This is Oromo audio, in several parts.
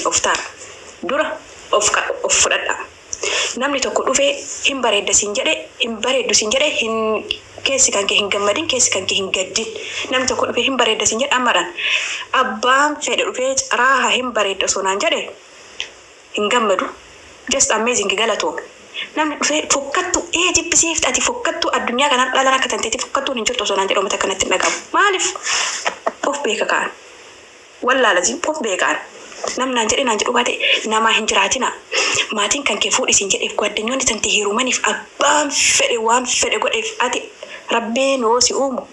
Of ta'a. Dura of of fudhadha. Namni tokko dhufee hin bareedda siin jedhe, hin bareeddu siin jedhe, hin keessi kan kee hin gammadin, keessi kan kee hin gaddin. Namni tokko dhufee hin bareedda siin jedhe, ammadhaan abbaan fedhe dhufee raaha hin bareedda osoo naan jedhe hin gammadu. Just amazing, galatoome. Namni dhufee fokkattu ee jibbisiifta, ati fokkattuu, addunyaa kanaan dhalaan akka tanteetti fokkattuun hin jirtu osoo naan jedhe uummata kanatti hin dhagahamu. Maaliif? Of beeka ka'an. Wallaalazi of beekaan. Namni naan jedhe naan jedhu baate namaa hin jiraatina. Maatiin kan kee fuudhi siin jedheef, gwaaddanyoonni tanti heerumaniif, abbaan fedhe waan fedhe godheef, ati Rabbiin hoo si uumu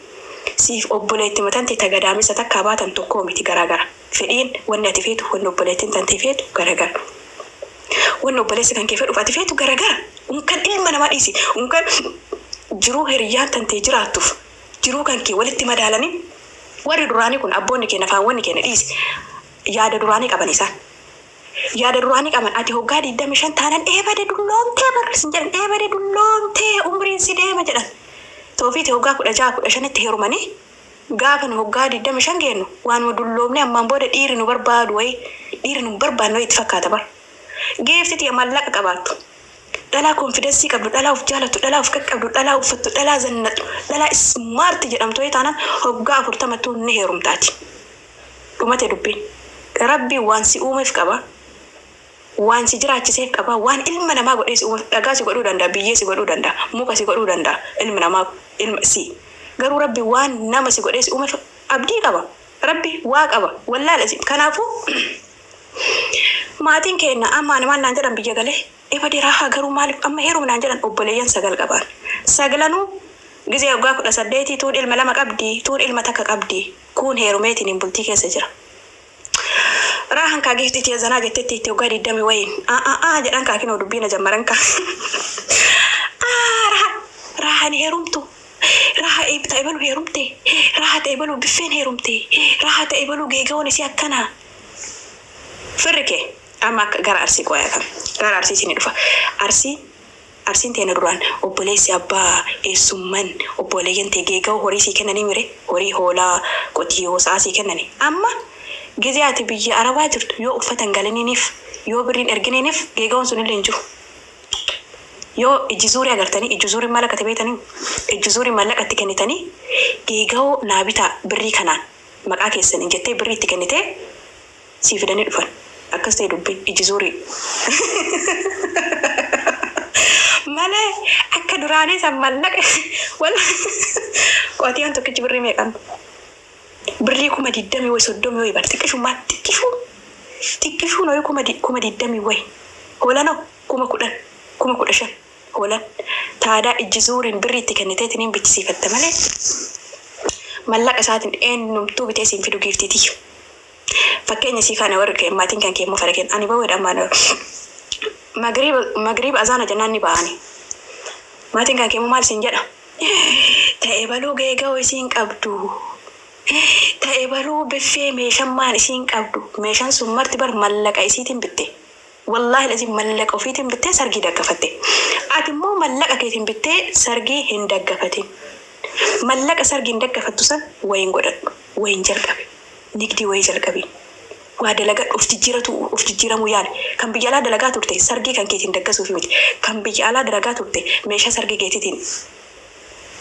siif obboleettima tante ta gadaamessa takkaa baatan tokkoo miti, garaagara. Fedhiin wanni ati feetu, wanni obboleettiin tantee feetu garagara. Wanni obboleessi kan kee fedhuuf ati feetu garagara. Unkan ilma namaa dhiisi. Unkan jiruu hiriyyaan tantee jiraattuuf jiruu kan kee walitti madaalanii, warri duraanii kun, abboonni keenya, afaanwanni keenya dhiisi, yaada duraanii qaban isaan. Yaada duraanii qaban. Ati hoggaa 25 taanan eebade dulloomtee barri sin jedhan, eebade dulloomtee umriin si deema jedhan. Toofiiti hoggaa 16, 15tti heerumanii, gaafa nu hoggaa 25 geennu waanuma dulloomnee ammaan booda dhiirri nu barbaadu wayii, dhiirri nu hin barbaanne wayii itti fakkaata bar. Giifti tiyya, mallaqa qabaattu, dhalaa confidence qabdu, dhalaa of jaalattu, dhalaa of qaqqabdu, dhalaa uffattu, dhalaa zannattu, dhalaa smart jedhamtu wayii taanaan hoggaa 40ttuu ni heerumtaati. Dhumate dubbiin. Rabbiin waan si uumeef qaba. Waan si jiraachiseef qaba. Waan ilma namaa godhee si uumeef, dhagaa si godhuu danda'a, biyyee si godhuu danda'a, muka si godhuu danda'a. Ilmi namaa ilma si. Garuu Rabbi waan nama si godhee si uumeef abdii qaba. Rabbi waa qaba. Wallaala si. Kanaafuu maatiin keenya amma ani maal naan jedhan biyya galee, "Ebade raahaa, garuu maaliif amma heerumi?" naan jedhan. Obboleeyyan sagal qabaan. Saglanuu gizee waggaa 18, tuun ilma lama qabdi, tuun ilma takka qabdi, kuun heerumeetiin hin bultii keessa jira. Raahan kaa giiftii tiyya zanaa jettetti itti waggaa 20 wayiin aa jedhan kaa, kinoo dubbiina jammaran kaa. Aa, raha raahan heerumtu, raha ta'e balu heerumte, raha ta'e balu biffeen heerumte, raha ta'e balu geegawoon isii akkanaa. Firri kee amma akka gara Arsii qoyaa kam gara Arsii isinii dhufa. Arsii, Arsiin teena duraan obboleessi abbaa, eessumman, obboleeyyan tee geegawoo horii sii kennanii mire, horii hoolaa, qotiyoo, sa'aa sii kennani. Amma gizee ati biyya Arabaa jirtu yoo uffata hin galiniiniif, yoo birriin erginiiniif, geegawoon sunillee hin jiru. Yoo ijji zuurii agartanii, ijji zuuriin maal akka ta'e beektanii? Ijji zuurii maallaqa itti kennitanii, "Geegawoo naa bitaa birrii kanaan maqaa keessaniin" jettee birrii itti kennitee sii fidanii dhufan. Akkas ta'e dubbiin ijji zuurii. Malee akka duraanii san mallaqa wal qotiyoon tokkichi birrii meeqan? Birrii 20,000 wayi, 30 wayi bar, xiqqishummaa xiqqishuu xiqqishuun wayi 20,000 wayi. Hoolanoo 10,000, 15,000 hoolan. Taadaa ijji zuuriin birrii itti kenniteetiniin bichisiifatta malee mallaqa isaatiin eenyumtuu bitee siin fidu, giiftii tiyya. Fakkeenya sii kaane, warri kee, maatiin kan kee immoo fara kenna. Ani bahuudha ammaan magriiba magriiba azaana jennaan ni ba'ani. Maatiin kan kee immoo maal siin jedha? "Ta'e baluu geega'oo isiin qabdu. Ta'e baluu biffee meeshammaan isiin qabdu." Meeshaan sun marti bar mallaqa isiitiin bitte. Wallaahi lazim, mallaqa ofiitiin bittee sargii daggafatte. Ati immoo mallaqa keetiin bittee sargii hin daggafatin. Mallaqa sargiin daggafattu san wayiin godhadhu. Wayiin jalqabi. Nigdii wayii jalqabi. Waa dalagadhu, of jijjiiratu, of jijjiiramuu yaali. Kan biyya alaa dalagaa turte sargii kan keetiin daggasuufi miti. Kan biyya alaa dalagaa turte meeshaa sargii keetiitiin,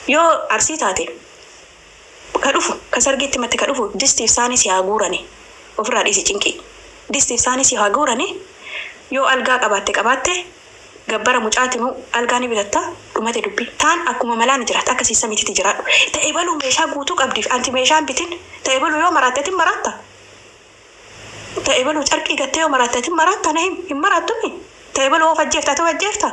yoo Arsii taate, ka dhufu ka sargiitti matti ka dhufu distiif saanii si haa guurani, ofirraa dhiisi cinqii. Distiif saanii si haa guurani, yoo algaa qabaatte qabaatte gabbara mucaatinuu algaa ni bitatta, dhumate dubbii. Taan akkuma malaa ni jiraata, akka siissamiititti jiraadhu. Ta'e baluu meeshaa guutuu qabdiif anti meeshaan bitin, ta'e baluu yoo maraatte atin maraatta. Ta'e baluu carqii gattee yoo maraatte atin maraatta, na him, hin maraattumi. Ta'e baluu of ajjeefta, ati of ajjeefta.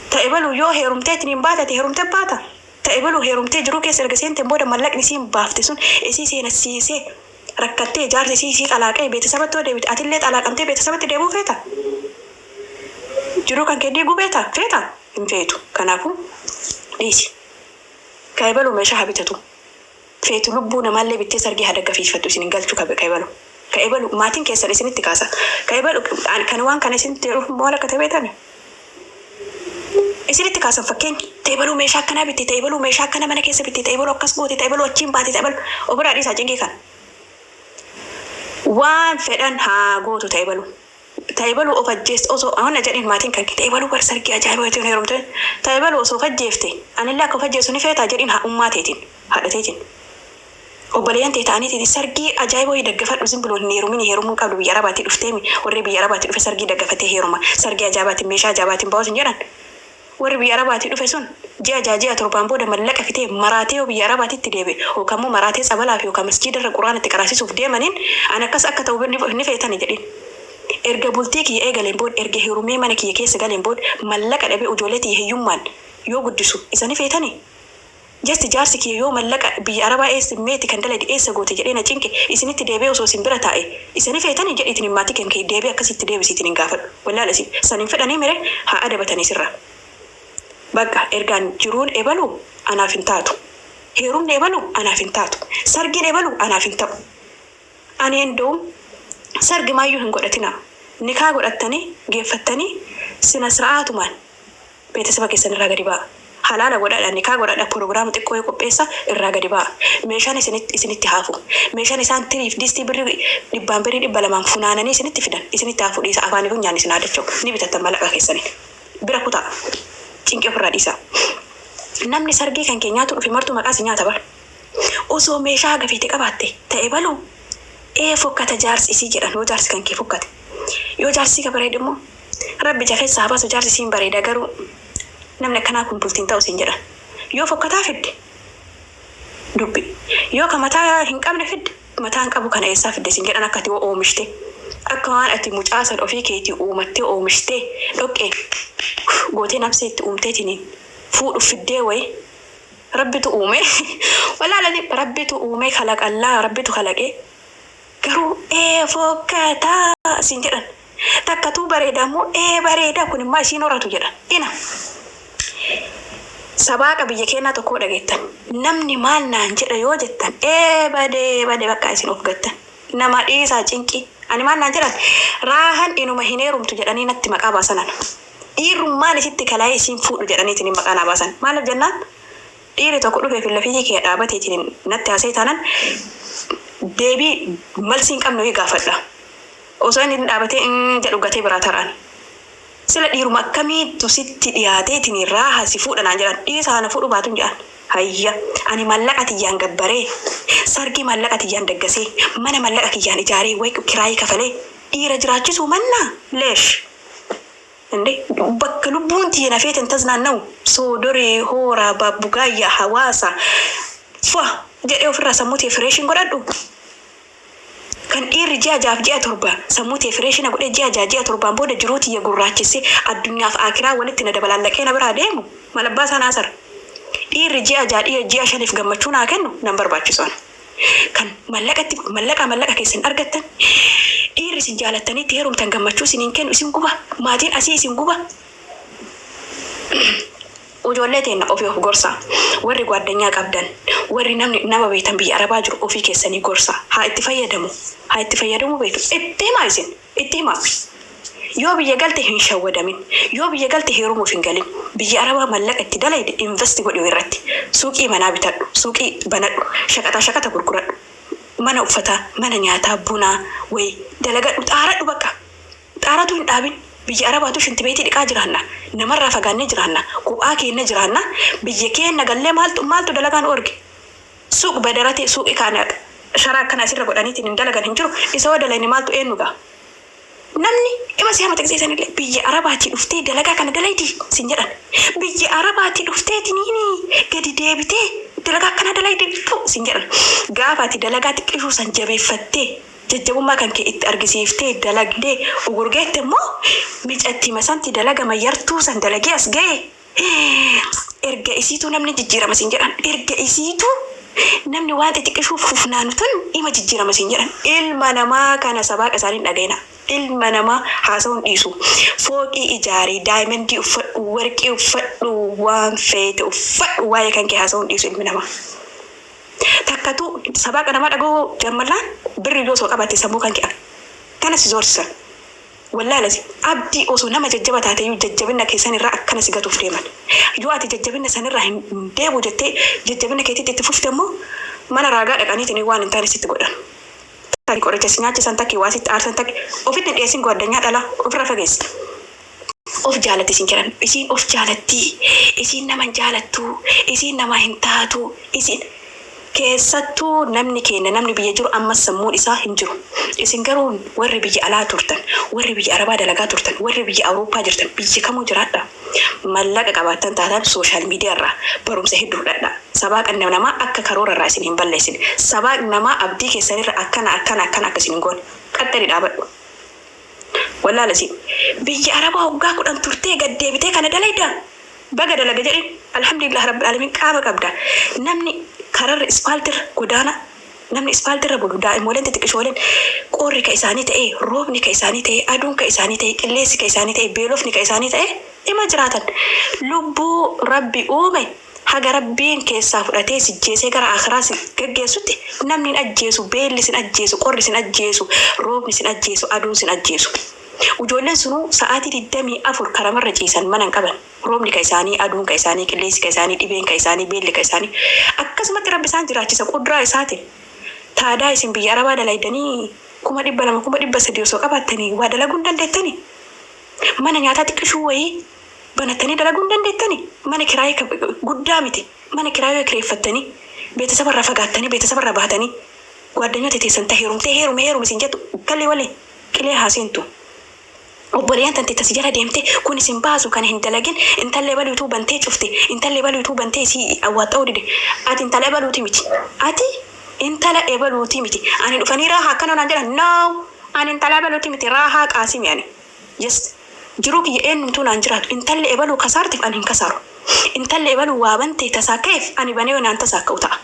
Ta'e baluu yoo heerumteetiin hin baate, ati heerumte baata. Ta'e baluu heerumtee jiruu keessa erga seenteen booda mallaqni isiin baafte sun isii seenassiisee rakkattee, jaarsi isii isii xalaaqee beetasabatti yoo deebite, atillee xalaaqamtee beetasabatti deebuu feeta? Jiruu kan kee diiguu beeta? Feeta? Hin feetu. Kanaafuu dhiisi. Ka'e baluu meeshaa haa bitatu. Feetu lubbuu namaallee bittee sargii haa daggafiifattu, isin hin galchu ka'e balu. Ka'e balu maatiin keessan isinitti kaasa. Ka'e balu kan waan kana isinitti jedhuuf maal akka ta'e beektani? Isinitti kaasan fakkeenya. Ta'e baluu meeshaa akkanaa bitte, ta'e baluu meeshaa akkana mana keessa bitte, ta'e baluu akkas goote, ta'e baluu achiin baate, ta'e baluu, ofirraa dhiisaa cinqii kana. Waan fedhan haa gootu ta'e balu. Ta'e balu of ajjeeste osoo ana jedhin maatiin kan ta'e balu bar sargii ajaa'iba wajjin heerumte. Ta'e balu osoo of ajjeefte anillee akka of ajjeesu ni feetaa jedhin haa ummaa teetiin haadha teetiin. Obboleeyyan tee ta'aniitiin sargii ajaa'iba wayii daggafadhu zim biloo hin heerumin, heerumuu hin qabdu, biyya Arabaatti dhufteemi, warri biyya Arabaatti dhufe sargii daggafatee heeruma, sargii ajaa'ibaatiin meeshaa ajaa'ibaatiin ba'us hin jedhan. Warri biyya Arabaatii dhufe sun ji'a 6 ji'a 7n booda mallaqa fitee maraatee yoo biyya Arabaatitti deebi'e yookaan immoo maraatee tsabalaaf yookaan masjiida irra Qur'aana itti qaraasisuuf deemaniin ani akkas akka ta'u ni feetani jedhiin. Erga bultii kiyya eegaleen booda, erga heerumee mana kiyya keessa galeen booda mallaqa dhabee ujoollee tiyya hiyyummaan yoo guddisu isa ni feetanii? Just jaarsi kiyya yoo mallaqa biyya Arabaa eessa meeti kan dalayde eessa goote jedhee na cinqe isinitti deebi'ee osoo isin bira taa'e isa ni feetanii jedhiitiin maatii kan kee deebii akkasii itti deebisiitiin hin gaafadhu. Wallahi isin san hin fedhanii mire haa adabatanii sirra. Bakka ergaan jiruun ebalu anaaf hin taatu. Heerumni ebalu anaaf hin taatu. Sargiin ebalu anaaf hin ta'u. Ani endowum sargi maayyuu hin godhatinaa. Nikaa godhattanii geeffattanii sina sira'aatumaan beetesaba keessan irraa gadi ba'a. Halaala godhadha, nikaa godhadha, prograama xiqqoo yoo qopheessa irraa gadi ba'a. Meeshaan isinitti isinitti haafu. Meeshaan isaan tiriif distii birri dhibbaan birrii 200n funaananii isinitti fidan isinitti haafu dhiisa, afaanii funyaan isin haa dacha'u. Ni bitattan mallaqa keessaniin. Bira kutaa. Cinqii ofirraa dhiisaa. Namni sargii kan kee nyaatu dhufe martuu maqaa si nyaata bar. Osoo meeshaa haga feete qabaatte ta'e baluu ee fokkata jaarsi isii jedhan yoo jaarsi kan kee fokkate. Yoo jaarsi ka bareede immoo Rabbi ija keessa haa baasu, jaarsi siin bareeda, garuu namni akkanaa kun bultiin ta'u siin jedhan. Yoo fokkataa fidde dubbi. Yoo ka mataa hin qabne fidde, mataa hin qabu kana eessaa fidde siin jedhan, akka ati yoo oomishte, akka waan ati mucaa san ofii keetii uumattee oomishtee dhoqqeen gootee nafsee itti uumteetiniin fuudhuuf fiddee wayi. Rabbitu uume, wallaahi Rabbitu uume, kalaqallaa Rabbitu kalaqee, garuu ee fokkataa siin jedhan. Takkatuu bareeda immoo ee bareeda kun immoo isiin horatu jedhan. Ina sabaaqa biyya keenyaa tokkoo dhageettan, namni maal naan jedha yoo jettan, ee badee bade, bakka isin of gattan nama dhiisaa cinqii. Ani maal naan jedhan, raahan inuma hin heerumtu jedhanii natti maqaa baasanan. Dhiirrummaan isitti kalaa'ee isiin fuudhu jedhaniitiin maqaa naa baasan. Maaliif jennaan, dhiirri tokko dhufee fi lafiitii kee dhaabateetiin natti haasa'e taanaan deebii malsii hin qabne wayii gaafadha. Osoo inni dhaabatee jedhu gatee biraa taraan. Sila dhiiruma akkamiitu sitti dhiyaateetiin raaha si fuudha naan jedhan, dhiisa kana fuudhu baatuun jedhan. Hayya, ani mallaqa tiyyaan gabbaree, sargii mallaqa tiyyaan daggasee, mana mallaqa kiyyaan ijaaree wayi kiraayii kafalee dhiira jiraachisuu mannaa leesh. Inde bakka lubbuun tiyya na feeten taznaannawu Soodoree, Hooraa, Baabbugaayyaa, Hawaasa fua jedhee ofirraa sammuu tiyya fireeshiin godhadhu. Kan dhiirri ji'a 6f ji'a 7 sammuu tiyya fireeshii na godhee ji'a 6 ji'a 7n booda jiruu tiyya gurraachessee addunyaaf aakiraa walitti na dabalaallaqee na biraa deemu maal abbaa isaa naa sara. Dhiirri ji'a 6 dhiira ji'a 5f gammachuu naa kennu nan barbaachisu ana. Kan mallaqatti mallaqaa mallaqa keessan argattan dhiirri isin jaalattanii itti heerumtan gammachuu isin hin kennu, isin guba, maatiin asii isin guba. Ujoollee teenna ofii of gorsaa. Warri gwaaddanyaa qabdan, warri namni nama beektan biyya Arabaa jiru ofii keessanii gorsaa. Haa itti fayyadamu. Haa itti fayyadamuu beektu. Itti himaa isin. Itti himaa. Yoo biyya galte hin shawwadamin. Yoo biyya galte heerumuuf hin galin. Biyya Arabaa mallaqa itti dalayde invest godhi irratti. Suuqii manaa bitadhu. Suuqii banadhu. Shaqaxaa shaqaxa gurguradhu. Mana uffataa, mana nyaataa, bunaa, wayi dalagadhu. Xaaradhu bakka. Xaaratu hin dhaabin. Biyya Arabaatu shintibeetii dhiqaa jiraanna. Namarraa fagaannee jiraanna. Kophaa keenna jiraanna. Biyya keenna gallee maaltu maaltu dalagaa nu orge. Suuq badarate suuqii kaana sharaa akkana asirra godhaniitiin hin dalagan hin jiru. Isa yoo dalayne maaltu eenyu gaa? Namni ima si hamata gisee biyya Arabaatii dhuftee dalagaa kana dalaydi sin jedhan. Biyya Arabaatii dhufteetiniini gadi deebitee dalagaa akkana dalaydi sin jedhan. Gaafa ati dalagaa xiqqishuu san jabeeffattee jajjabummaa kan kee itti argisiiftee dalagdee ugurgeette immoo, micatti masanti dalagama yartuu san dalagee as ga'e. Erga isiituu namni jijjiirama siin jedhan. Erga isiituu namni waan xixiqqishuuf fufnaanu tun ima jijjiirama siin jedhan. Ilma namaa kana sabaaqa isaanii hin dhaga'ina. Ilma namaa haasa'uun dhiisu. Fooqii ijaarii, diamondii uffadhu, warqii uffadhu, waan feete uffadhu, waa'ee kan kee haasa'uun dhiisu ilmi namaa. Takkatu sabaaqa namaa dhaga'uu jammallaan birri yoo osoo qabaatte sammuu kan kee akkana si zoorsisan. Wallaahi lazi abdii osoo nama jajjaba taateyyuu jajjabina keessan irraa akkana si gatuuf deeman. Yoo ati jajjabina sanirraa hin deebu jettee jajjabina keetitti itti fufte immoo mana raagaa dhaqaniitiin waan hin taane sitti godhan. Takki qoricha si nyaachisan, takki waa sitti aarsan, takki ofitti hin dhiyeessin. Gwaaddanyaa dhala ofirra fageessi. Of jaalatti isin jedhan, isiin of jaalatti, isiin nama hin jaalattu, isiin nama hin taatu. Isiin keessattuu namni keenya, namni biyya jiru ammas sammuun isaa hin jiru. Isin garuu warri biyya alaa turtan, warri biyya arabaa dalagaa turtan, warri biyya Awurooppaa jirtan, biyya kamuu jiraadha, mallaqa qabaattan taataan social media irraa barumsa hedduu fudhadha. Sabaa namaa akka karoora irraa isin hin balleessine, sabaa namaa abdii keessanirra akkana akkana akkana akka isin hin goone qaxxali dhaabadhu. Wallaala isin biyya arabaa waggaa 10 turtee gad deebitee kana dalayda, baga dalaga jedhin. Alhamdulillah rabbil alamin, qaama qabda. Namni kararra ispaaltirra godaana, namni ispaaltirra bulu, daa'imoleen xixiqqishooleen qorri ka isaanii ta'e, roobni ka isaanii ta'e, aduun ka isaanii ta'e, qilleensi ka isaanii ta'e, beelofni ka isaanii ta'e ima jiraatan. Lubbuu Rabbi uume haga Rabbiin keessaa fudhatee sijjeesee gara akhiraa si gaggeessutti namni hin ajjeesu. Beelli sin ajjeesu, qorri sin ajjeesu, roobni sin ajjeesu, aduun sin ajjeesu. Ijoolleen sunuu sa'aatii 24 karamarra ciisan, mana hin qaban. Roobni ka isaanii, aduun ka isaanii, qilleensi ka isaanii, dhibeen ka isaanii, beelli ka isaanii. Akkasumatti Rabbi isaan jiraachisa qudraa isaatiin. Taadaa isin biyya arabaa dalaydanii 200,000, 300,000 osoo qabaattanii waa dalaguu hin dandeettanii? Mana nyaataa xiqqishuu wayii banattanii dalaguu hin dandeettanii? Mana kiraayii guddaa miti, mana kiraayii kireeffattanii, beetesabarraa fagaattanii, beetesabarraa baatanii, gwaaddanyoota teessan ta heerumtee heerume heerume isin jettu gallee waliin qilee haaseentu. Obboleeyyan tante tasi jala deemte kun isin baasu kana hin dalagin. Intallee baluutuu bantee cufte, intallee baluutuu bantee isii awwaaxxa'uu dide. Ati intala ebaluuti miti, ati intala ebaluuti miti. Ani dhufanii Raahaa akkana naan jedhan, no, ani intala ebaluuti miti. Raahaa Qaasimi. Ani just jiruu kiyya eenyumtuu naan jiraatu. Intalli ebaluu kasaartiif ani hin kasaaru. Intalli ebaluu waa bantee tasaakka'eef ani banee naan tasaakka'u ta'a.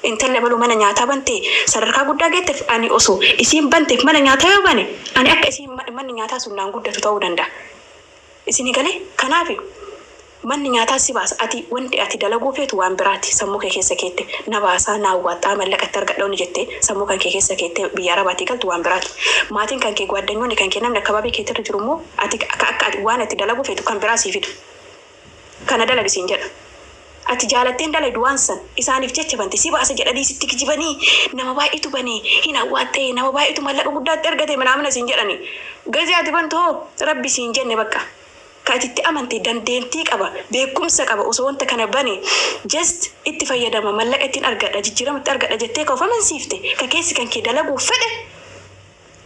Intalli ebaluu mana nyaataa bantee sadarkaa guddaa geetteef ani osoo isiin banteef mana nyaataa yoo bane, ani akka isiin manni nyaataa sun naan guddatu ta'uu danda'a. Isinii galee? Kanaaf manni nyaataa si baasa. Ati wanti ati dalaguu feetu waan biraati. Sammuu kee keessa keette na baasaa, na hawwaxxaa, mallaqa itti argadha wanni jettee sammuu kan kee keessa keettee biyya arabaatii galtu waan biraati. Maatiin kan kee, gwaaddanyoonni kan kee, namni akkababii keetirra jiru immoo ati akka ati waan ati dalaguu feetu kan biraa sii fidu. Kana dalagi siin jedha. Ati jaalatteen dalagdu waan san isaaniif jecha bante, si baasa jedhanii sitti kijibanii, nama baay'eetu bane, hin hawwaaxxee, nama baay'eetu mallaqa guddaatti argate manaamina siin jedhani. Gazee ati bantu hoo Rabbi siin jenne bakka. Ka ati itti amante dandeettii qaba, beekumsa qaba, osoo wanta kana bane just itti fayyadama, mallaqa ittiin argadha, jijjiirama itti argadha jettee ka of amansiifte, ka keessi kan kee dalaguu fedhe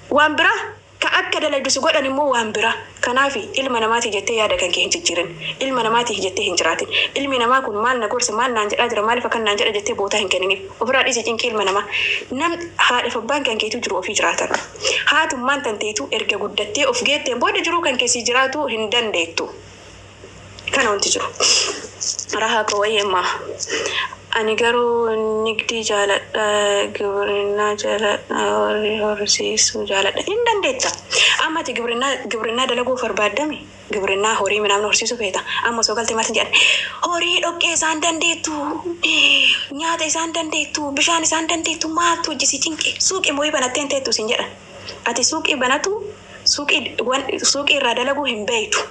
waan biraa, ka akka dalagdu si godhan immoo waan biraa. Kanaaf ilma namaati jettee yaada kan kee hin jijjiirin. Ilma namaatiif jettee hin jiraatin. Ilmi namaa kun maal na gorsa, maal naan jedhaa jira, maaliif akkan naan jedha jettee bootaa hin kenniniif. Ofirraa dhiisi cinqii ilma namaa. Nam haadhaaf abbaan kan keetu jiru ofii jiraatan. Haatummaan tanteetu erga guddattee of geetteen booda jiruu kan keessi jiraatu hin dandeettu. Kana wanti jiru. Rahaa koo wayyeemmaa. Ani garuu nigdii jaaladha, gibirinaa jaaladha, horii horsiisuu jaaladha. Hin dandeetta. Amma ati gibirinaa dalaguuf barbaaddami. Gibirinaa horii midhaan horsiisuu feeta. Amma osoo galtee maalti jedhan? Horii dhoqqee isaan dandeettu, nyaata isaan dandeettu, bishaan isaan dandeettu, maaltu hojii cinqe? Suuqii mooyii banattee hin teettu siin jedhan. Ati suuqii banatu, suuqii irraa dalaguu hin beektu.